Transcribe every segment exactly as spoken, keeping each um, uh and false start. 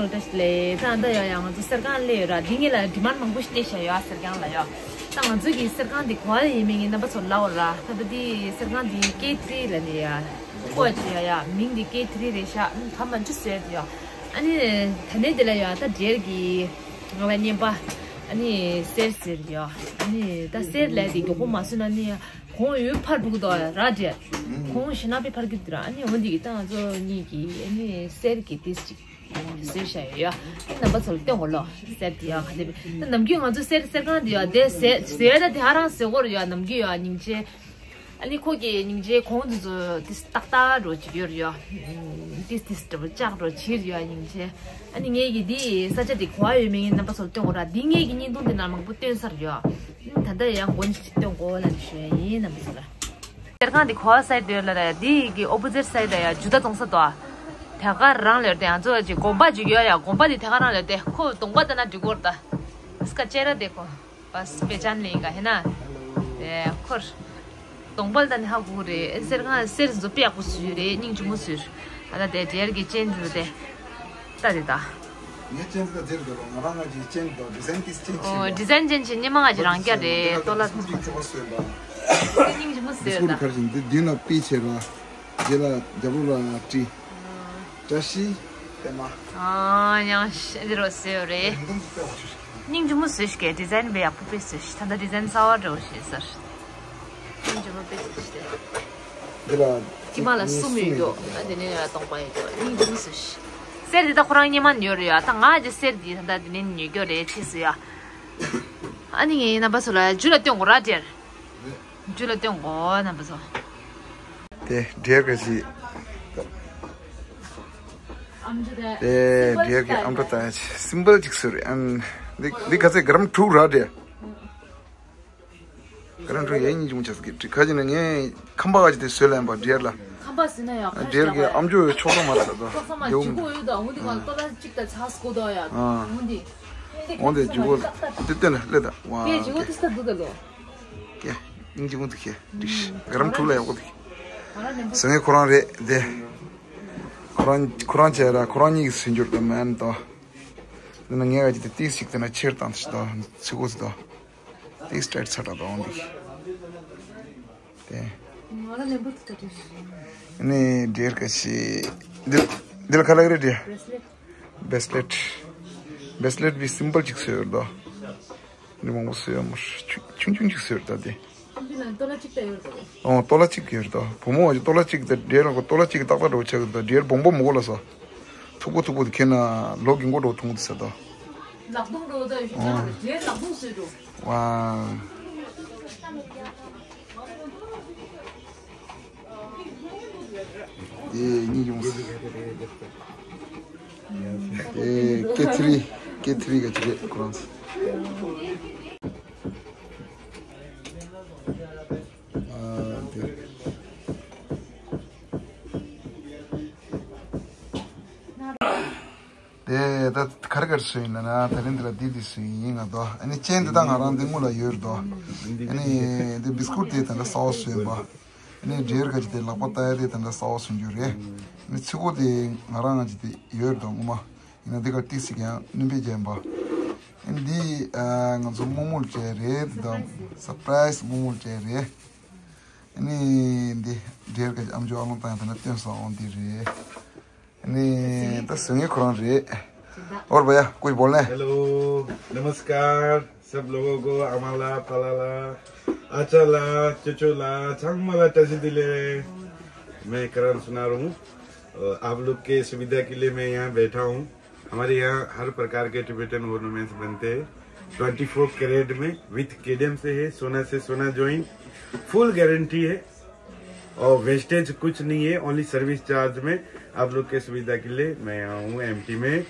བཀྲ་ཤིས་བདེ་ལེགས། ད་ལྟ་ཡ་ཡ་ང་ཚོ་གསེར་ཁང་སླེབས་ཡོད་ར། འདི་ངེད་ལ་ཌི་མཱན་མང་པོ་ཞིག་བཏོན་བཞག་ཡོད་ཨ། གསེར་ཁང་ལ་ཡ། ད་ང་ཚོ་གི་གསེར་ཁང་འདི་ག་པར་ཡིན་མིན་ངས་རྣམ་པ་ཚོར་ལབ་ཡོད་ར། ད་ལྟ་འདི་གསེར་ཁང་འདི་ཀེ་ཐི་རི་ལབ་ནས་ཡ། ཁོ་ཅི་ཡ་ཡ་མིང་འདི་ཀེ་ཐི་རི་རེད་ཤག་ཨ་ནི་ད་མ་འཇུ་ཟེར་ཡ། ཨ་ནི་ད་ནས་འདི་ལ་ཡ་ད་འབྲེལ་གི་ང་ལ་བརྙན་པ་ཨ་ནི་གསེར་ཟེར་ཡ། ཨ་ནི་ད་གསེར་ལས་དེ་མགྱོགས་པོ་མ་བཟོས་ན་ནི་གོང་ཡུལ་ཕར་འགྲོ་གི་འདུག་ར་འདྲེ། གོང་ཞེ་ན་པའི་ཕར་གི་འདུག་ར། ཨ་ནི་འོ་འདི་གི་ད་ང་ཚོ་གཉིས་ཀྱི་ཨ་ནི་གསེར་གི་ཏིས་ཅིག་གསེར་ཤ་ཡོད་ཡ། ཨ་ནི་རྣམ་པ་ཚོ་ལ་སྟོན་གོ་ལོ། གསེར་དེ་ཡ་ག་དེ་བས་ད་ནམ་རྒྱུན་ང་ཚོ་གསེར་གསེར་ཁང་དེ་ཡ་དེ་ཟེར་ཟེར་ད་དེ་ཧ་རང་ཟེར་གོ་ར་ཡ། ནམ་རྒྱུན་ཡ་སྙིང་རྗེ། ཨ་ནི་ཁོ་གི་སྙིང་རྗེ་གོང་དེ་ཚོ་ཏིས་ཏག་ཏག་འགྲོ་ཅིག་ཡོད་ར་ཡ། ཏིས་ཏིས་འདྲ་པོ་ལྕགས་འགྲོ་ཕྱིར་ཡ་སྙིང་རྗེ། ཨ་ནི་ངས་ཀྱི་འདི་ས་ཆ་འདི་ག་པར་ཡོད་མེད་ངས་རྣམ་པ་ཚོར་སྟོན་གོ་ར། འདི་ངས་ཀྱི་བརྙན་ཐུང་འདི་ནང་མང་པོ་སྟོན་ཚར་ཡོད། ད་ལྟ་ཡང་མགོ་ནས་སྟོན་གོ་ལབ་ནས་ཞུ་ཡ་ཡིན་རྣམ་པ་ཚོ་ལ། གསེར་ཁང་འདི་ག་པར་སའིཌ་ཡོད་ལབ་ན་འདི་གི་ཨོ་པོ་ཟིཊ་སའིཌ་ཡ་ཇུ་ཏ་བཙོང་ས་དོ། དེ་ག་རང་ལ་ཡོད་དེ་ང་ཚོ་ཅིག་དགོན་པ་ཅིག་ཡོད་ཡ། དགོན་པ་འདི་དེ་ག་རང་ལ་ཡོད་དེ་ཁོ་གདོང་པ་ལྟ་ན་འགྲིག་གོ་ར་ད། སྐ་ཅེ་ར་དེ་ཁོ། बस पहचान लेगा है ना। ए, खोर। དོང་པལ་ད་ནི་ཧ་གོ་རེད། གསེར་ཁང་གསེར་ཚོ་དཔེ་ཡག་པོ་བཟོས་རེད། སྙིང་རྗེ་མོ་བཟོས། ཨ་ད་དེ་འབྲེལ་གྱི་ཅན་དུ་དེ། ད་དེ་ད། ངའི་ཅན་དུ་ད་དེར་འདུག་ང་རང་ང་ཅིག་ཅན་དུ་ཌི་ཛའིན་ཏིས་ཅན་ཨོ་ཅིག་ཌི་ཛའིན་ཅན་ཅིག་སྙེ་མ་ང་ཅིག་རང་རྒྱ་རེད། ཏོ་ལ་ཐུང་ཐུང་ཅིག་སྙིང་རྗེ་མོ་བཟོས་ད། ཁར་ཅིག་འདི་འདི་ན་པི་ཆེ་ར། རྗེས་ལ་རྒྱབ་ལོ་ལ་ཀྲི། བཀྲ་ཤིས་པད་མ། ཨ་ཡང་ཤ་འདི་རོ་སེ་རེད། སྙིང་རྗེ་མོ་བཟོས་ཤིག་གི་ཌི་ཛའིན་བེ་ཡག་པོ་དཔེ་བཟོས་ཤིག་ད་ལྟ་ཌི་ཛའིན་གསར་བ་འདྲ་བོ་ཞིག་ཟེར། སྙིང་རྗེ་མོ་དཔེ་བཟོས་ཤིག་དེ། འདི་ལ་ཀི་མ་ལ་གསུམ་ཡོད་རྒྱུ། ཨ་དེ་ནས་ཡང་སྟོང་པ་ཡོད་རྒྱུ། སྙིང་རྗེ་མོ་བཟོས་ཤིག་གསེར་འདི་ད་ཁོ་རང་སྙེ་མ་ཉོས་རེད་ཡ། ད་ང་ཅི་གསེར་འདི་ད་ལྟ་འདི་ནས་ཉོས་རྒྱུ་རེད་ཅེས་ཟེར་ཡ། ཨ་ནི་ངའི་རྣམ་པ་ཚོ་ལ་རྒྱུ་ལ་སྟོན་དགོས་ར་དེར། རྒྱུ་ལ་སྟོན་དགོས་རྣམ་པ་ཚོ། དེ་འབྲེལ་ག་ཞིག་དེ་འབྲེལ་གི་ཨམ་ཕྲ་ཏ་སིམ་པལ་ཅིག་བཟོས་རེད། ཨན་འདི་འདི་ག་ཚད་ག་རམ་དྲུག་ར་དེ། ག་རམ་དྲུག་ཡས་གཉིས་ཅུང་ཆགས་ཀྱི་ཁ་ཅིག་ནི་ངས་ཁམས་པ་ག་ཅིག་དེ་བཟོས་ལེན་པ་འབྲེལ་ལ། ཁམས་པ་ཟེར་ན་ཡང་ཁ་འབྲེལ་གི་ཨམ་ཅོག་ཆོག་ཐང་མ་རེད་ད། ཆོག་ཐང་མ་ཇོ་ཇི་གོ་ཡོད་ད། འོ་འདི་ག་ལ་ཏོ་ལ་གཅིག་ད་ཚ་སྐོ་ད་ཡ། འོ་འདི་འོ་འདི་ཇི་གོ་དེ་སྟོན་ལེ་ད་ཝ། དེ་ཇི་གོ་དེ་ས་འདུག་ད་ལོ། ཀྱེ། སྙིང་རྗེ་མོ་འདུག་ཀྱེ། འགྲིག་ཤི། ག་རམ་དྲུག་ལ་ཡག་པོ་འདུག་ཟེར་ངའི་ཁོ་རང་རེད་དེ། ཁོ་རང་ཁོ་རང་བྱས་ར་ཁོ་རང་གཉིས་ཀྱིས་ཟིན་རྒྱུར་དུ་མེན་ཏོ། འདི་ན་ངས་ག་ཅི་དེ་ཏིག་ཞིག་དེ་ན་ཕྱིར་བཏང་ཞིག་དོ་ཚི་གོ་ཚི་དོ། ཏིག་སྟྲེཊ་ཚ་དྲག་དོ་འདུག་དེ། ནི་འདྲེར་ག་ཤི། འདི་འདི་ལ་ཁ་ལག་རེད་དེ། བེ་སི་ལེཊ། བེ་སི་ལེཊ་བི་སིམ་པལ་ཅིག་བཟོས་ཡོད་དོ། འདི་མང་པོ་བཟོས་ཡོད་མ་རེད། ཆུང་ཆུང་ཆུང་ཅིག་བཟོས་ཡོད་ད་དེ། ཁྱིམ་དུ་ན་ཏོ་ལ་གཅིག་ལྟ་ཡོད་རེད་པ། ཨོ་ཏོ་ལ་གཅིག་ཡོད་རེད་ད། བུ་མོ་བ་ཅིག་ཏོ་ལ་གཅིག་དང་འབྲེལ་ལ་ཁོ་ཏོ་ལ་གཅིག་ཏག་ཏག་འགྲོ་ཆགས་ད་འབྲེལ་སྦོམ་སྦོམ་མོ་ལ་ས། ཐུག་པོ་ཐུག་པོ་དེ་ཁྱེད་ན་ལོ་གི་མགོ་འགྲོ་ཐུང་དུ་ས་ད། ལག་སྟོང་འགྲོ་ད་ཡོད་ཤིང་ཨོ། འབྲེལ་ལག་སྟོང་བཟོས་འགྲོ། ཝ། དེ་གཉིས་ཡོང་སྲིད། དེ་ཀེ་ཐི་རི་ཀེ་ཐི་རི་ག་ཅི་རེད་ཁོ་རང་ཚོ། ཨ་དེ། དེ་ད་ག་རེ་ག་རེ་བཟོས་ཡིན་ན་ན་ད་རིང་འདི་ལ་འདི་འདི་བཟོས་ཡིན་ང་དོ། ཨ་ནི་ཅན་འདི་ད་ང་རང་འདི་སྔོན་ལ་ཡོད་རེད་དོ། ཨ་ནི་འདི་བི་སི་ཀུར་དེ་ད་ལྟ་གསར་པ་བཟོས་ཡིན་པ། ཨ་ནི་འབྲས་ག་ཅི་དེ་ལག་པ་ལྟ་ཡ་དེ་ད་ལྟ་གསར་པ་བཟོས་རྒྱུ་རེད། ཨ་ནི་ཚི་གོ་དེ་ང་རང་ང་ཅི་དེ་ཡོད་རེད་དོ་ངོ་མ། ཡིན་ན་འདི་ག་ཏིག་ཙི་ཡང་སྣོན་པ་བྱས་ཡིན་པ། ཨ་ནི་འདི་ང་ཚོ་མོག་མོག་བྱས་རེད་དེ་དང་སར་པ་རའི་སི་མོག་མོག་བྱས་རེད། ཨ་ནི་འདི་འབྲས་ག་ཅི་ཨམ་ཅོག་ཨ་ལོང་བཏང་ཡ་ད་ལྟ་སྟོན་སོང་འོང་འདི་རེད། ནི་ད་ཟེར་ངེས་ཁོ་རང་རེད། और भैया कुछ बोलना है? हेलो, नमस्कार सब लोगों को। आमाला, पालाला, आचाला, चुचुला, चांगमाला, तहसील दिले। मैं करण सुनार हूँ। अ, आप लोग के सुविधा के लिए मैं यहाँ बैठा हूँ। हमारे यहाँ हर प्रकार के टिबेटन ऑर्नामेंट्स बनते हैं, ट्वेंटी फ़ोर कैरेट में, विथ केडीएम से है, सोना से सोना ज्वाइन, फुल गारंटी है। और वेस्टेज कुछ नहीं है, ओनली सर्विस चार्ज में। आप लोग के सुविधा के लिए मैं आया हूँ एमटी में।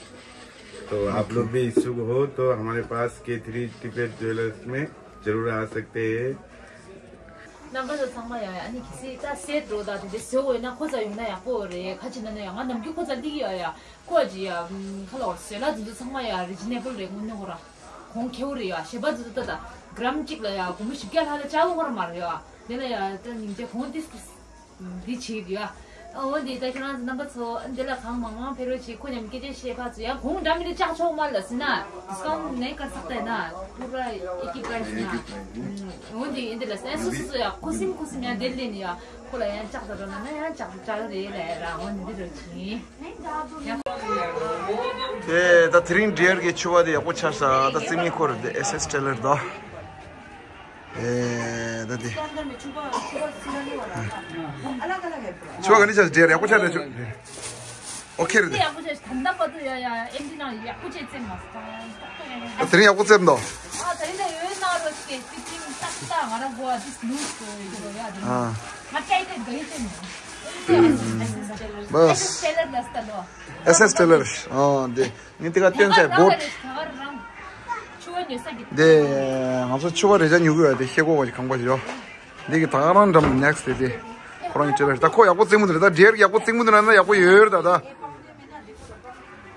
तो आप लोग भी इच्छुक हो तो हमारे पास के थ्री टिबेट ज्वेलर्स में जरूर आ सकते हैं। རྣམ་པ་ཚོ་ཚང་མ་ཡང་ཨ་ནི་གི་སི་ད་སེར་འགྲོ་ད་དེ་འདྲ་བཟོ་དགོས་ན་ཁོ་ཚ་ཡོང་ན་ཡག་པོ་རེད། ཁ་ཅིག་ན་ན་ཡང་ང་ནམ་རྒྱུན་ཁོ་ཚ་སླེབས་ཀྱི་ཡོད་ཡ། ཁོ་ཅི་ཡ་ཁ་ལོ་བཟོས་ལ་དེ་ཚོ་ཚང་མ་ཡང་རི་ཇི་ནེ་བལ་རེད། དངོས་གནས་ཁོ་ར་གོང་ཁེ་པོ་རེད་ཡ། ཞེས་པ་དེ་ཚོ་ད་ད་གྲམ་གཅིག་ལ་ཡ་སྒོར་མོ་བཞི་བརྒྱ་ལྷག་ལ་ཅག་གོ་ཁོ་ར་མ་རེད་ཡ། དེ་ལ་ཡ་ད་སྙིང་རྗེ་གོང་ཏིས་ཏིས། འདི་བྱེད་ཀྱི་ཡོད། ད་ འོ་འདི་ད་ཁྱོད་རང་ཚོ་རྣམ་པ་ཚོ་འདི་ལ་གང་མང་མང་ཕེབས་རོགས་བྱེད། ཁོ་མཉམ་སྐད་ཆ་བཤད་ཕར་ཚུར་ཡང་གོང་འདྲ་མི་འདྲ་ལྕགས་ཆོག་མ་ལ་ཟིན་ན་ཌི་སི་ཀའུན་ཊི་ནས་གར་ཚག་ཏེ་ན་པུ་ར་ཨེ་ཀི་པ་རེ་ཟིན་ན། འོ་འདི་འདི་ལ་ཟིན་སོ་སོ་སོ་ཡང་ཁུ་སིམ་ཁུ་སིམ་ཡང་དེ་ལས་ནི་ཡང་ཁོ་ལ་ཡང་ལྕགས་ད་རོ་ན་ན་ཡང་ལྕགས་ལྕགས་རེད་ལ་ཡ་ར་འོ་འདི་འདི་རོ་ཆིན། དེ་ད་དེ་རིང་ཌི་ཡར་གྱི་ཕྱུ་པ་དེ་ཡག་པོ་ཆགས་ཤག་ད་རྩེད་མོའི་སྐོར་དེ་ཨེས་ཨེས་ཊེ་ལར་དོ། ཨེ་ད་དེ་ཕྱུ་པ་ག་ནས་ཆགས། ཌི་ཡར་ཡག་པོ་ཆགས་རེད། ཕྱུ་པ་ཨོ་ཁེ་རེད་དེ། ཡག་པོ་ཆགས། ད་ལྟ་བར་དུ་ཡ་ཡ་ཨེམ་ཌི་ནང་ཡག་པོ་ཆགས་རྩེད་མ་སོང་། ད་དེ་རིང་ཡག་པོ་རྩེད་འདུག་ཨ་ད་རིང་ད་ཡོད་ན་རོ་ཆེ་ཕི་ཊིང་ཏག་ཏག་ང་རང་གོ་ཨ་ཏིས་ལུས་སོ་ཡོད་རོ་ཡ་དེ་ང་ཨ་ང་ཅའི་ཏེ་ག་ཡི་ཏེ་མོ། ཨེས་ཨེས་ཊེ་ལར་ལ་སྟ་ལོ། ཨེས་ཨེས་ཊེ་ལར། ཨ་དེ། ངས་དེ་ག་སྟོན་ཚད་བོད། དེ་ང་ཚོ་ཕྱུ་པ་རེ་ཆ་ཉོ་གི་ཡོད་དེ་ཤེལ་སྒོ་བ་ཞིག་གང་པ་ཞིག་ཡོད། འདི་གི་ད་ག་རང་འགྲམ་ནེག་སི་དེ་དེ་ཁོ་རང་གི་ཊེ་ལར་ད་ཁོ་ཡག་པོ་རྩེད་མོ་འདི་རེད། ད་ཌི་ཡར་ཡག་པོ་རྩེད་མོ་འདི་ན་ན་ཡག་པོ་ཡོད་རེད་ད་ད།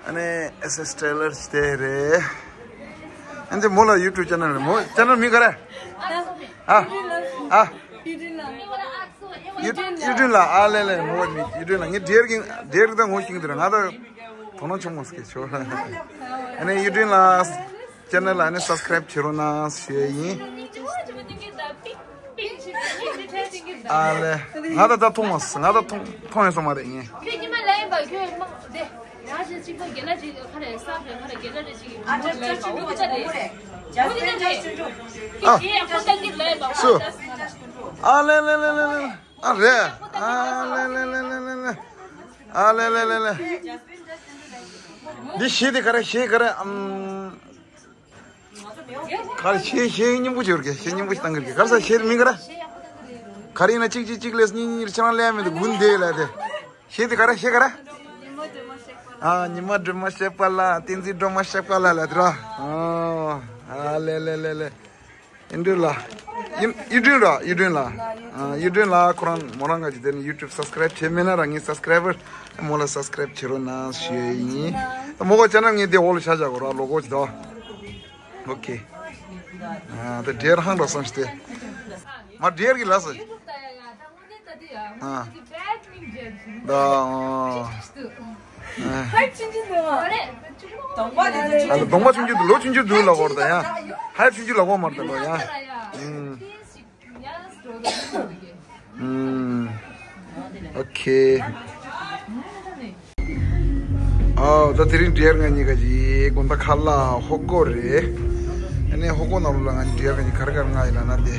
ཨ་ནི་ཨེས་ཨེས་ཊེ་ལར་ཞིག་དེ་རེད། ཨ་འདི་མོ་ལ་ཡུ་ཊུབ་ཅེ་ནལ་རེད། མོ་ཅེ་ནལ་མིང་ག་རེ། ཨ་ཨ། ཡུ་ཡུ་ཊུབ་ལ་ཨ་ལེ་ལེ་མོ་ཡུ་ཊུབ་ལ་ངས་ཌི་ཡར་གི་ཌི་ཡར་གི་ད་ངོ་ཤེས་ཀྱི་འདུག་ང་ད། དོ་སྣང་ཆུང་མོ་ཟིག་ཆོག་ཨ་ནི་ཡུ་ཊུབ་ལ་ཅེ་ནལ་ལ་ཨ་ནི་སབ་སི་ཀ་རེབ་བྱེད་རོགས་གནང་ཞུ་ཡ་ཡིན། ཨ་ལེ། ང་ད་ད་མཐོང་མ་སོང་། ང་ད་མཐོང་མཐོང་ཡོང་ས་མ་རེད་ངས། ཁྱོད་ཉི་མ་ལ་ཡིན་པ་ཁྱོད་མ་དེ། ཡང་ཞེས་གཅིག་པ་རྒན་ལགས་ཅིག་ཁ་རེ་ས་རེ་ཁ་རེ་རྒན་ལགས་རེ་ཅིག་གི་ཨ་ཅག་ཅག་ཆུང་ཆུང་ཁོ་རེ། ཇ་སི་ཏིན་ཇ་སི་ཏིན་ཆུང་ཆུང་། ཨ། ཁྱོད་ཡག་པོ་ལྟ་གི་ལ་ཡིན་པ་ཁོ་ཇ་སི་ཏིན་ཇ་སི་ཏིན་ཆུང་། ཨ་ལེ་ལེ་ལེ་ལེ་ལེ། ཨ་རེད། ཨ་ལེ་ལེ་ལེ་ལེ་ལེ། ཨ་ལེ་ལེ་ལེ་ལེ། འདི་གཞས་དེ་ག་རེ་གཞས་ག་རེ་ཨམ། ག་རེ་གཞས་གཞས་སྙན་པོ་ཅིག་ཡོད་གི། གཞས་སྙན་པོ་ཞིག་བཏང་གི་ག་རེ་ཟ་གཞས་མིང་ག་རེ། ག་རེ་ཡིན་ན་གཅིག་གཅིག་གཅིག་ལས་གཉིས་གཉིས་ལ་ཆ་རང་ལས་མེད་དུ་དགུན་དེ་ལ་དེ། གཞས་དེ་ག་རེ་གཞས་ག་རེ། ཨ་ཉི་མ་སྒྲོལ་མ་གཤེགས་པ་ལ་བསྟན་འཛིན་སྒྲོལ་མ་གཤེགས་པ་ལ་ལ་དེ་ར། ཨ་ལེ་ལེ་ལེ་ལེ། ཡིད་འགྲོ་ལ། ཡིད་ཡིད་འགྲོ་ར་ཡིད་འགྲོ་ལ། ཨ་ཡིད་འགྲོ་ལ་ཁོ་རང་མོ་རང་ག་ཅིག་དེ་ནི་ཡུ་ཊུབ་སབ་སི་ཀ་རེབ་བྱས་མེད་ན་ར་ངས་སབ་སི་ཀ་རེབ་བར་མོ་ལ་སབ་སི་ཀ་རེབ་བྱེད་རོགས་གནང་ཞུ་ཡ་ཡིན། མོ་ག་ཅེ་ནལ་ངས་དེ་འོག་ལ་བཞག་བཞག་གོ་ར་ལོ་གོ་ཅིག་དོ། ཨོ་ཁེ། ཨ་དེ་ཌི་ཡར་ཧང་ར་སོང་ཞིག་དེ། མ་ཌི་ཡར་གི་ལ་སོ། ཨ། ད། ཧའི་ཆུང་ཆུང་འདུག་ཨ། ཨ་ལ་གདོང་པ་ཆུང་ཆུང་འདུག་ལོ་ཆུང་ཆུང་འདུག་ལ་གོ་ར་ད་ཡ། ཧའི་ཆུང་ཆུང་ལ་གོ་མ་ར་ད་ལོ་ཡ། ཨུམ། ཨུམ། ཨོ་ཁེ། ཨའོ་ད་དེ་རིང་ཌི་ཡར་ང་གཉིས་ཀ་ཅིག་དགོང་དག་ཁ་ལག་ཧོ་ཀོ་རེད། ཨ་ནི་ཧོ་ཀོ་ནང་ལོགས་ལ་ང་གཉིས་ཌི་ཡར་ང་གཉིས་ག་རེ་ག་རེ་མངགས་ཡིན་ལབ་ན་དེ།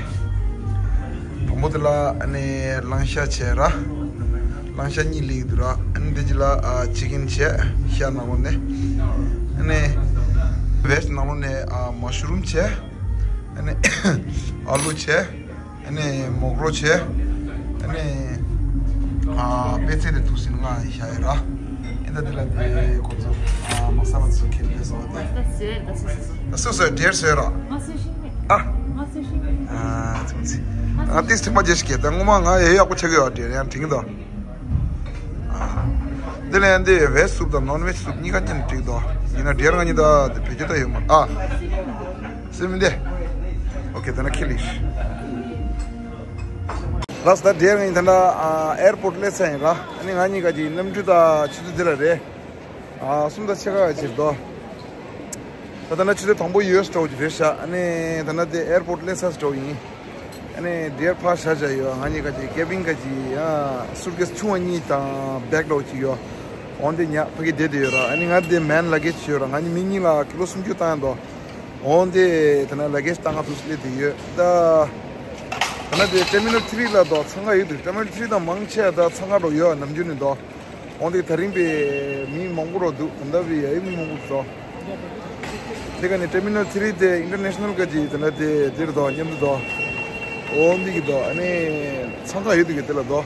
དང་པོ་དེ་ལ་ཨ་ནི་གླང་ཤ་བྱས་ར། གླང་ཤ་གཉིས་ལེན་གྱི་འདུག་ར། ཨ་ནི་དེ་རྗེས་ལ་ཨ་ཅི་ཀན་བྱས་ཤ་ནང་ལོགས་ནས། ཨ་ནི་བེ་ཇི་ནང་ལོགས་ནས་ཨ་མ་ཤུ་རུམ་བྱས། ཨ་ནི་ཨ་ལུ་བྱས། ཨ་ནི་མོག་རོ་བྱས། ཨ་ནི་ཨ་པད་ཚལ་དེ་ཐུག་སིན་ང་ཡི་ཤ་ཡི་ར། ཨེ་ད་དེ་ལ་དེ་ཁོ་ཚོ་ཨ་མ་ས་ལ་ཚུ་ཁེལ་ཏེ་སོ་ཏེ། ད་སོ་སོ་ཌི་ཡར་སོ་ར། ཨ། ཨ་ཚུ་ཚི། ཨ་ཏིས་ཏི་མ་ཇེ་ཤི་ཀེ་ད་ངོ་མ་ང་ཡི་ཡག་པོ་ཆགས་ཀྱི་ཡོད་ཌི་ཡར་ཡང་དྲིང་དོ། དེ་ལས་འདི་བེ་ཇི་སུབ་དང་ནོན་བེ་ཇི་སུབ་གཉིས་ཀ་ཅན་འགྲིག་དོ། ཡིན་ན་ཌི་ཡར་ང་གཉིས་ད་དེ་བེད་སྤྱོད་ད་ཡོད་མ་རེད། ཨ། སེམས་མི་བདེ། ཨོ་ཁེ་ད་ན་ཁེ་ལིཤ། ལགས་ད་ཌི་ཡར་ང་གཉིས་ད་ན་ཨེར་པོར་ཊི་སླེབས་ཚར་ཡིན་ར། ཨ་ནི་ང་གཉིས་ཀ་གི་གནམ་གྲུ་ད་ཆུ་ཚོད་འདི་ལ་རེད། ཨ་གསུམ་དང་ཕྱེད་ཀ་ཅིག་འདུག་ད་ལྟ་ན་ཆུ་ཚོད་དང་པོ་ཡོལ་སི་འགྲོ་གི་རེད་ཤག་ཨ་ནི་ད་ལྟ་དེ་ཨེར་པོར་ཊི་སླེབས་ཚར་འགྲོ་ཡིན། ཨ་ནི་ཌི་ཡར་ཕར་བཞག་བཞག་ཡོད། ང་གཉིས་ཀ་ཅིག་ཀེ་བིན་ཀ་ཅིག་ཡ་སུཊ་ཀེ་སི་ཆུང་བ་གཉིས་དང་བེག་འདྲ་བོ་ཅིག་ཡོད། འོན་ཏེ་ཉག་ཕ་གི་བསྡད་དེ་ཡོད་ར། ཨ་ནི་ང་དེ་མེན་ལ་གེ་ཇི་ཡོད་ར། ང་གཉིས་མི་གཉིས་ལ་ཀི་ལོ་སུམ་ཅུ་བཏང་ཡ་འདུག་འོན་ཏེ་ད་ལ་གེ་ཇི་བཏང་ག་ཐུག་སླེབས་དེ་ཡོད་ད། ད་ལྟ་དེ་ཊར་མི་ནལ་ཐི་རི་ལ་འདུག་འཚང་ཁ་ཡོད་འདུག་ཊར་མི་ནལ་ཐི་རི་དང་མང་ཆེ་བ་ད་འཚང་ཁ་འགྲོ་ཡོད་ནམ་རྒྱུན་ནས་འདུག་འོན་ཏེ་ད་རིང་པའི་མི་མང་པོ་རོ་འདུག་ད་ལྟ་བའི་ཡ་ཡི་མི་མང་པོ་འདུག་དེ་ག་ནས་ཊར་མི་ནལ་ཐི་རི་དེ་ཨིན་ཊར་ནེ་ཤ་ནལ་ག་ཅིག་ད་ལྟ་དེ་དེར་འདུག་མཉམ་དུ་འདུག་འོན་ཏེ་གི་འདུག་ཨ་ནི་འཚང་ཁ་ཡོད་འདུག་གི་དེ་ལ་འདུག་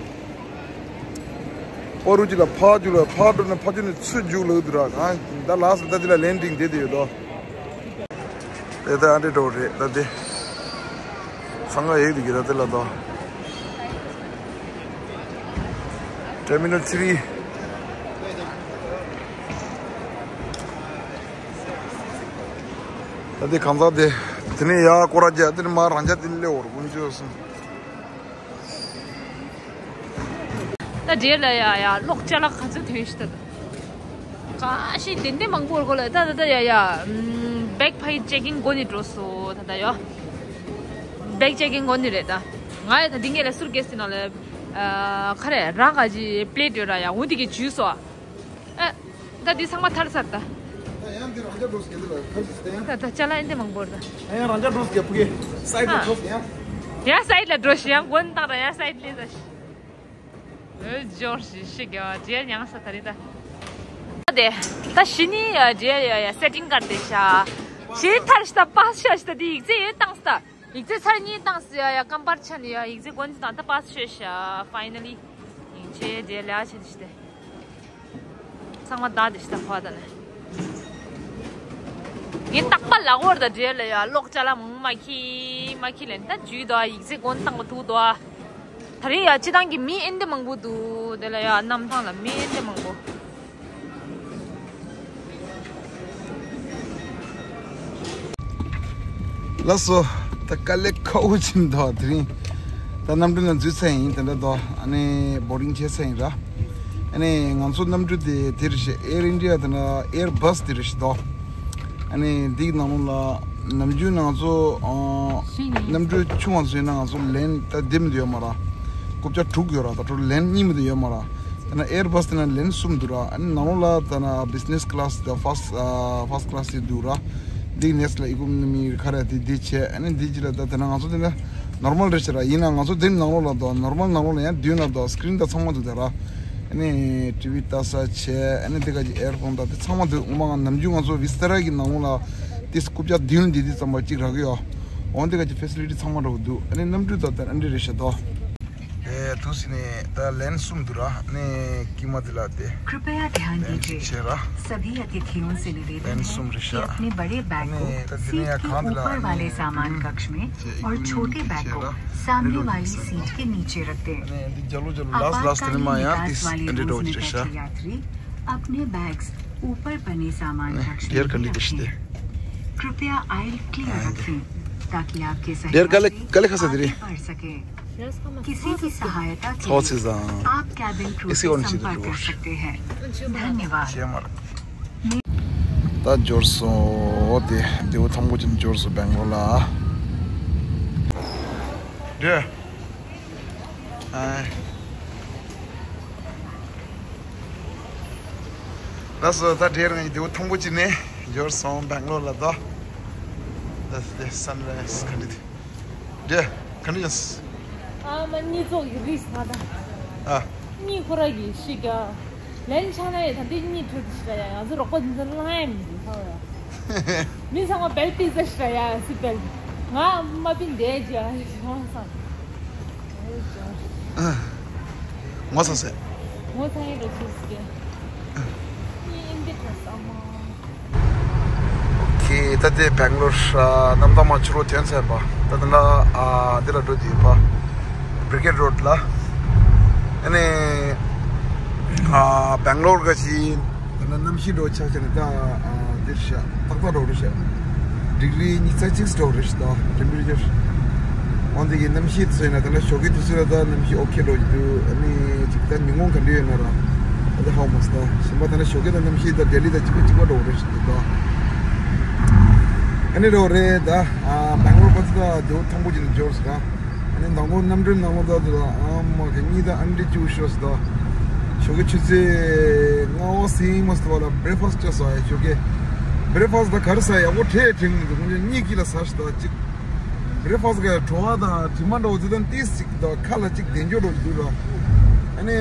པ་རུ་ཅི་ལ་ཕ་རྒྱུག་ལ་ཕ་འགྲོ་ནས་ཕ་རྒྱུག་ནས་ཚུར་རྒྱུག་ལ་འདུག་ར། གང་ད་ལགས་སོ་ད་དེ་ལ་ལན་འགྲིག་བསྡད་དེ་ཡོད་དོ། དེ་ད་ཨ་འདྲེ་འགྲོ་རེད་ད་དེ། འཚང་ཁ་ཡོད་འདུག་གི་ད་དེ་ལ་དོ། ཊར་མི་ནལ་ཐི་རི། ད་དེ་གང་ཟག་དེ་དེ་ནས་ཡར་སྐོར་ར་རྒྱག་དེ་ནས་མར་རང་རྒྱག་དེ་ནས་སླེབས་འོར་དགོན་ཆོས་སོང་། ད་འདྲེ་ལ་ཡ་ཡ་གློག་ཅ་ལག་ག་ཚོད་ཐོན་ཤི་ད། ད་ག་ཤི་དེ་འདྲ་མང་པོ་གོ་ལ་ད་ད་ད་ཡ་ཡ། ཨམ། བེག་ཕ་ཡི་ཅེ་ཀིང་གོ་ནི་འགྲོ་སོ་ད་ད་ཡ། བེག་ཅེ་ཀིང་གོ་ནི་རེད་ད། ང་ཡ་ད་འདི་ངས་ལ་སུར་ཀེ་སི་ནང་ལ། ཨ། ག་རེ་རང་ག་ཅི་པི་ལེ་ཊི་ཡོད་ར་ཡ་འོ་འདི་གི་འཇུས་སོ། ཨ། ད་འདི་ཚང་མ་ཐར་ཚར་ད། ད་ཡང་འདི་རང་ཅག་འགྲོ་སྐད་ལ་ཁར་ཞིག་ད་ཡང་། ད་ད་ཅ་ལག་ཨེ་འདི་མང་པོ་རེད་ད། ཡང་རང་ཅག་འགྲོ་སྐད་ཕུག་གི་སའི་ཌི་ལ་ཨ། འགྲོ་ཡང་། ཡང་སའི་ཌི་ལ་འགྲོ་ཞིག་ཡང་མགོ་བཏང་ར་ཡང་སའི་ཌི་ལ་ད་ཞིག་འོད་འབྱོར་ཞིག་ཤི་ག་རྗེས་མྱངས་ས་ད་རེད་ད། དེ་ད་ཞི་ནི་རྗེས་ཡ་ཡ་སེ་ཊིང་གར་དེ་ཤ། ཞི་ཐར་ཤི་ད་པ་ཤ་ཤི་ད་དེ་ཡིག་ཚད་ཡོད་བཏང་ས་ད། ཡིག་ཚད་ཚར་གཉིས་བཏང་ས་ཡ་ཡ་ཀམ་པར་ཆ་ནི་ཡ་ཡིག་ཚད་གོན་ཙི་དང་ད་པ་ཤ་ཤ་ཕ་ཡི་ན་ལི། ཡིན་ཆེ་རྗེས་ལ་ཆེ་ཤི་ད། ཚང་མ་བདག་དེ་ཤི་ད་ཁོ་ད་ནི། ངས་རྟག་པ་ལ་འོར་ད་རྗེས་ལ་ཡ་གློག་ཅ་ལག་མང་མ་ཁྱི་མ་ཁྱི་ལེན་ད་འཇུས་དོ་ཡིག་ཚད་གོན་བཏང་གོ་ཐུག་དོ། ད་རེས་ཡ་སྤྱི་བཏང་གི་མི་ཨེ་འདི་མང་པོ་འདུག་དེ་ལ་ཡ་གནམ་ཐང་ལ་མི་ཨེ་འདི་མང་པོ། ལགས་སོ། ད་དཀའ་ལས་ཁག་པོ་ཕྱིན་འདུག་དེ་རིང་ད་གནམ་གྲུ་ནང་འཛུལ་ཚར་ཡིན་དེ་འདྲ་འདུག་ཨ་ནི་བོར་ཌིང་བྱས་ཚར་ཡིན་ར། ཨ་ནི་ང་ཚོ་གནམ་གྲུ་དེ་དེ་རེད་ཤག་ཨེར་ཨིན་ཌི་ཡ་དེ་ན་ཨེར་བྷས་དེ་རེད་ཤག་འདུག་ཨ་ནི་འདི་ནང་ལོགས་ལ་ནམ་རྒྱུན་ང་ཚོ་ཨ་གནམ་གྲུ་ཆུང་བ་ཚོ་ཡིན་ན་ང་ཚོ་ལན་ད་བདེ་མི་འདུག་ཡོད་མ་ར། རྐུབ་བཀྱག་དྲུག་ཡོད་ར་ད་དྲུག་ལན་གཉིས་མི་འདུག་ཡོད་མ་ར། ད་ན་ཨེར་བྷས་དེ་ན་ལན་གསུམ་འདུག་ར། ཨ་ནི་ནང་ལོགས་ལ་ད་ན་བི་ཛི་ནེ་སི་ཀི་ལ་སི་དང་ཕར་སི་ཨ་ཕར་སི་ཀི་ལ་སི་དེ་འདུག་ར། འདི་ནེག་སི་ལ་ཨི་ཀོ་ནོ་མི་ཁ་ར་དེ་དེ་བྱས་ཨ་ནི་འདི་ཅི་ལ་ད་དེ་ན་ང་ཚོ་དེ་ན་ནོར་མལ་རེད་ཤག་ར། ཡིན་ན་ང་ཚོ་དེ་ནང་ལོགས་ལ་དོ་ནོར་མལ་ནང་ལོགས་ལ་ཡང་མདུན་ལ་དོ་སི་ཀི་རིན་ད་ཚང་མ་འདུག་ད་ར། ཨ་ནི་ཊི་ཝི་ལྟ་ས་བྱས་ཨ་ནི་དེ་ག་ཅི་ཨེར་ཕོན་ད་དེ་ཚང་མ་འདུག་ངོ་མ་ང་ནམ་རྒྱུན་ང་ཚོ་ཝི་སི་ཏ་ར་གི་ནང་ལོགས་ལ་དེ་རྐུབ་བཀྱག་མདུན་འདི་དེ་ཙམ་པ་གཅིག་རག་གི་ཡོད། འོན་ཏེ་ག་ཅི་ཕེ་སི་ལི་ཊི་ཚང་མ་འགྲོ་གི་འདུག་ཨ་ནི་གནམ་གྲུ་ད་ལྟ་ཨ་འདྲ་རེད་ཤག་དོ། ཨེ་དུས་སི་ནས་ད་ལན་གསུམ་འདུག་ར་ནས་ཀི་མ་དེ་ལ་དེ། कृपया ध्यान ལན་གཅིག་दीजिए। བྱས་ར། सभी अतिथियों से निवेदन ལན་གསུམ་है རེད་कि ཤག अपने बड़े बैग ནས་ད་དེ་ནས་ཡ་को सीट के གང་དེ་ལ་ऊपर वाले ནས་सामान कक्ष में ཨེ་और ཀི་མ་छोटे དེ་बैग བྱས་को ར། सामने वाली सीट के नीचे रख दें। ནས་འདི་རྒྱ་ལོ་རྒྱ་ལོ་ལ་སི་ལ་སི་དེ་ནས་आपातकालीन མ་ཡང་निकास དེ་वाले ཨ་འདྲ་འགྲོ་रूम གི་में རེད་ཤག बैठे यात्री अपने बैग्स ऊपर बने सामान कक्ष में ही रखें। कृपया आइल क्लियर रखें, ताकि आपके सहयात्री आगे बढ़ सकें। किसी की सहायता के लिए आप cabin crew से संपर्क कर सकते हैं। धन्यवाद। ད་འབྱོར་སོང་། འོ་དེ་དེའུ་ཐང་པོ་ཅན་འབྱོར་སོང་སྦེང་ལོར་ལ། འདྲེ། ཨ། ལགས་སོ། ད་དེ་རིང་དེའུ་ཐང་པོ་ཅན་ནས་འབྱོར་སོང་སྦེང་ལོར་ལ་དོ། ད་དེ་སན་རའི་ཛི་ག་འདྲ་དེ། འདྲེ། ག་འདྲ་ཡིན། ཨ་མ་གཉིས་ཚོགས་ཀྱི་རིགས་ང་དང་། ཨ། གཉིས་ཁོ་ར་གི་ཤི་ག་ལན་ཆགས་ན་ཡང་ད་འདི་གཉིས་འཕྲོད་དུ་ཤི་ར་ཡ། ང་ཚོ་རོགས་པ་འདི་ཚོ་ལངས་ཡ་མི་འདུག་ཧ་ཡ། མི་ཚང་མ་བེལ་ཏི་ཟ་ཤི་ར་ཡ་སི་བེལ། ང་མ་པིན་དེ་ཇ་ཡ་ཤང་སང་། ངོ་ཚ་སེ། ངོ་ཚ་ཡིན་རོ་ཆུ་སི་ཀེ། ཨིན་དི་ཁ་ས་མ། ཁེ་ད་དེ་སྦེང་ལོར་ཨ་གནམ་ཐང་མ་ཕྱི་རུ་ཐོན་ཚར་བ། ད་ད་ལ་ཨ་འདི་ལ་འགྲོ་དུས་པ་བྷི་རི་གེ་ཌི་རོ་ཌི་ལ། ཨ་ནི་ཨ་སྦེང་ལོར་ག་ཅི་ད་ལ་གནམ་གཤིས་འགྲོ་ཆགས་ཆགས་ནས་ད་ཨ་འདིར་ཤ་ཏག་ཏག་འགྲོ་རུ་ཤ་ཌི་གི་རི་ཉི་ཤུ་རྩ་གཅིག་འགྲོ་རུ་ཤ་ད་ཊེམ་པེ་རེ་ཅར། འོན་ཏེ་གི་གནམ་གཤིས་ཚོས་ན་ད་ལ་ཞོགས་ཀའི་དུས་ཚོད་ལ་ད་གནམ་གཤིས་ཨོ་ཁེ་འགྲོ་གི་འདུག་ཨ་ནི་ཅིག་ད་ཉིན་གུང་ག་འདྲ་ཡོད་ན་ར་ཨ་ད་ཧ་མ་སོང་། ད་གཞན་པ་ད་ལ་ཞོགས་ཀའི་ད་གནམ་གཤིས་ད་ལྡི་ལི་ད་གཅིག་པ་གཅིག་པ་འགྲོ་རུ་ཤ་འདུག་ད། ཨ་ནི་རོ་རེད་ད། ཨ་སྦེང་ལོར་པ་ཚོ་ད་དེའུ་ཐང་པོ་ཅན་འབྱོར་སོང་། ཨ་ནི་མདང་དགོང་གནམ་གྲུའི་ནང་ལོགས་ད་དུ་ཨ་མ་གི་གཉིད་ད་ཨ་འདྲ་བཅུག་ཤོར་སོང་ད། ཞོགས་ཀའི་ཆུ་ཚོད་ལྔ་པ་ཟིན་མ་སོང་བ་ལ་བྷི་རེག་ཕ་སི་ཊི་ཅིག་ཟ་ཡ། ཞོགས་ཀའི་བྷི་རེག་ཕ་སི་ཊི་ད་ག་རེ་ཟ་ཡ་ཡག་པོ་ཁྲེ་ཁྲེ་མི་འདུག་ཁོང་ཚོ་གཉིད་ཀྱི་ལ་ཟ་ཤི་ད་ཅིག་བྷི་རེག་ཕ་སི་ཊི་གི་བྲོ་བ་དང་དྲི་མ་འདྲ་བོ་དེ་དང་ཏིས་ཅིག་ད་ཁ་ལ་ཅིག་བདེ་འཇོག་འདྲ་བོ་འདུག་ར། ཨ་ནི་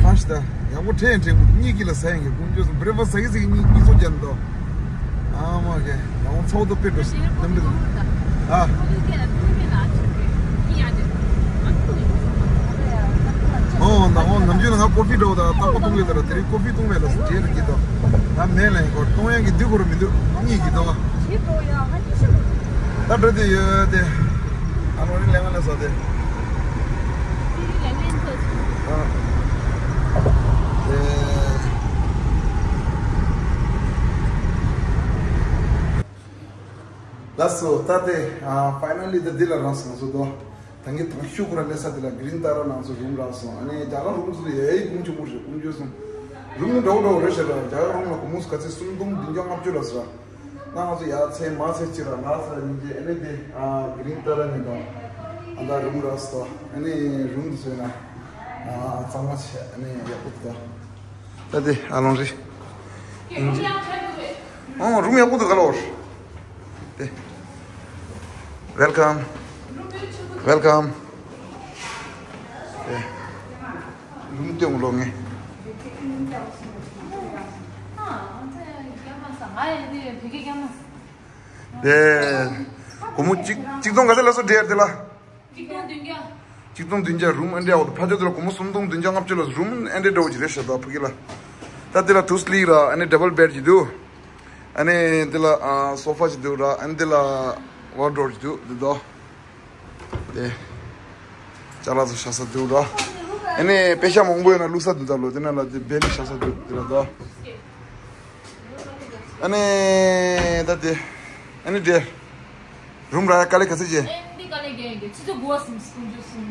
གང་ཤི་ད་ཡག་པོ་ཁྲེ་ཁྲེ་མི་འདུག་གཉིད་ཀྱི་ལ་ཟ་ཡ་གི་ཁོང་ཚོ་བྷི་རེག་ཕ་སི་ཊི་ཟ་གི་ཟ་གི་གཉིད་གཉིད་སོ་ཅན་ད། ཨ་མ་གི་ཡང་ཚོགས་འདུ་དཔེ་འགྲོ་སི་ནམ་འདུག་ཨ། ཨོ་ན་ཧོ་ནམ་རྒྱུན་ང་ཀོ་ཕི་འགྲོ་ད་ཏག་པ་བཏུང་གི་ད་ར། དེ་རིང་ཀོ་ཕི་བཏུང་མེད་ལ་སི་ཇེ་ལ་གི་ད་ད་མེད་ལ་ཡིན་གོ་བཏུང་ཡང་གི་དུས་གོ་ར་མི་འདུག་གཉིད་གི་ད། ད་འགྲོ་དེ་ཡོད་དེ། ཨ་ནོ་རི་ལེ་ང་ལ་ས་དེ། ཨ། དེ། ལགས་སོ། ད་དེ་ཨ་ཕའི་ནལ་ལི་ད་འདི་ལ་རང་སོང་སོ་དོ། ད་ ད་གིན་དང་ཤུ་ཁོ་ར་གནས་ས་དེ་ལ་གི་རིན་ཏཱ་ར་ནང་སོ་རུམ་རག་སོང་། ཨ་ནི་རྒྱ་གར་རུམ་སོ་ཡ་ཡི་ཀུང་ཆུང་མོ་རེད། ཀུང་ཆུང་སོང་རུམ་ནི་འདྲ་བོ་འདྲ་བོ་རེད་ཤག་ར། རྒྱ་གར་རུམ་ལ་སྒོར་མོ་ག་ཚད་སུམ་སྟོང་བདུན་བརྒྱ་ལྔ་བཅུ་ལ་ཟེར། ད་ང་ཚོ་ཡར་ཚད་མར་ཚད་ཅིག་ར་ལ་ས་ཡིན་གྱི། ཨ་ནི་དེ་ཨ་གི་རིན་ཏཱ་ར་ནི་དང་ཨ་ད་རུམ་རག་སོང་། ཨ་ནི་རུམ་དེ་ཚོ་ཡིན་ན་ཨ་གཙང་མ་བྱས། ཨ་ནི་ཡག་པོ་འདུག་ད་དེ་ཨ་ལོང་རི། ཨོ་རུམ་ཡག་པོ་འདུག་ག་ལོར། དེ། Welcome. Welcome. དེ། རུམ་སྟོན་ལོ་ངས། དེ། སྒོར་མོ་གཅིག་གཅིག་སྟོང་ག་ཚད་ལ་སོ་འདྲེ་དེ་ལ། གཅིག་སྟོང་བདུན་བརྒྱ། གཅིག་སྟོང་བདུན་བརྒྱ་རུམ་ཨེ་འདྲེ་འོ། ཕ་ཆོས་དེ་ལ་སྒོར་མོ་སུམ་སྟོང་བདུན་བརྒྱ་ལྔ་བཅུ་ལ་རུམ་ཨེ་འདྲེ་འདྲ་བོ་ཅིག་རེད་ཤག་ད་ཕ་གི་ལ། ད་དེ་ལ་ཐུགས་ལིག་ར། ཨ་ནི་ཌབ་བལ་བེཌ་ཅིག་འདུག་ཨ་ནི་དེ་ལ་ཨ་སོ་ཕ་ཅིག་འདུག་ར། ཨ་ནི་དེ་ལ་ཝར་ཌོབ་ཅིག་འདུག་དེ་དོ། དེ། ཅ་ལག་ཚོ་བཞག་ས་འདུག་ར། ཨ་ནི་པེ་ཤ་མང་པོ་ཡོད་ན་བླུག་ས་འདུག་ད་ལོ་དེ་ན་ལ་དེ་བེལ་བཞག་ས་འདུག་དེ་ལ་དོ། ཨ་ནི་ད་དེ། ཨ་ནི་དེ། རུམ་ར་ཡ་དཀའ་ལས་ག་ཚོད་བྱས། ཨེ་འདི་དཀའ་ལས་རྒྱག་ཡིན་གྱི། ཆུ་ཚོད་དགུ་པ་སུམ་སྐུ་མཇུག་སུམ།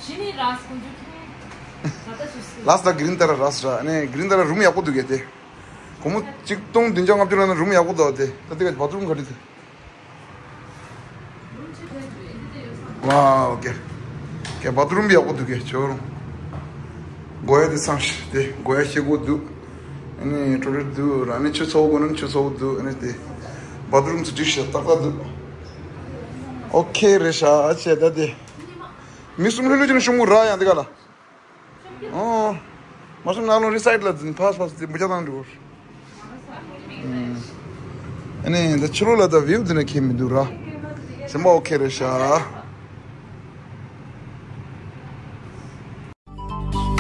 གཞི་ནི་ར་སྐུ་མཇུག་ཁེ། ད་ལྟ་ཆུ་ཚོད། ལ་སི་ད་གི་རིན་ཏཱ་ར་ར་སི་ར། ཨ་ནི་གི་རིན་ཏཱ་ར་རུམ་ཡག་པོ་འདུག་གས་དེ། སྒོར་མོ་གཅིག་སྟོང་བདུན་བརྒྱ་ལྔ་བཅུ་ལ་ན་རུམ་ཡག་པོ་འདུག་དེ། ད་དེ་ག་བ་ཐི་རུམ་ག་རེ་དེ། ཝའོ། ཀེ། ཀེ་བ་ཐི་རུམ་ཡག་པོ་འདུག་གས་ཁྱོད་རང་། སྒོ་ཡ་དེ་ཚང་ཞིག་དེ་སྒོ་ཡ་ཤེལ་སྒོ་འདུག་ཨ་ནི་ཊོ་ལེཊ་འདུག་ར། ཨ་ནི་ཆུ་ཚ་བོ་དགོས་ན་ཆུ་ཚ་བོ་འདུག་ཨ་ནི་དེ་བ་ཐི་རུམ་ཚོ་བསྒྲིགས་ཤག་ཏག་ཏག་འདུག་ཨོ་ཁེ་རེད་ཤག་ཨ་ཆེ་ད་དེ། མི་གསུམ་ལྷོད་ལྷོད་ཅིག་ན་ཤོང་གི་ར་ཡང་དེ་ག་ལ། ཨོ། མ་སོང་ན་ལོ་རི་སའིཌ་ལ་འཛིན་ཕ་སྤ་སི་མུ་ཅ་དང་འགྲོ། ཨ་ནི་ད་ཕྱི་ལོགས་ལ་ད་བིའུ་འདི་ན་ཁྱད་མི་འདུག་ར། སེམས་པ་ཨོ་ཁེ་རེད་ཤག་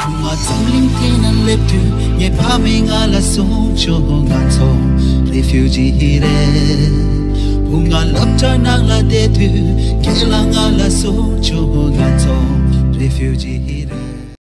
བུ་ང་འཛམ་གླིང་སྟེང་ན་སླེབས་དུས། ངའི་ཕ་མས་ང་ལ་གསུངས་བྱུང་། ང་ཚོ་རེ་ཕིའུ་ཇི་རེད། བུ་ང་སློབ་གྲྭ་ནང་ལ་བསྡད་དུས། རྒན་ལགས་ང་ལ་གསུངས་བྱུང་། ང་ཚོ་རེ་ཕིའུ་ཇི་རེད།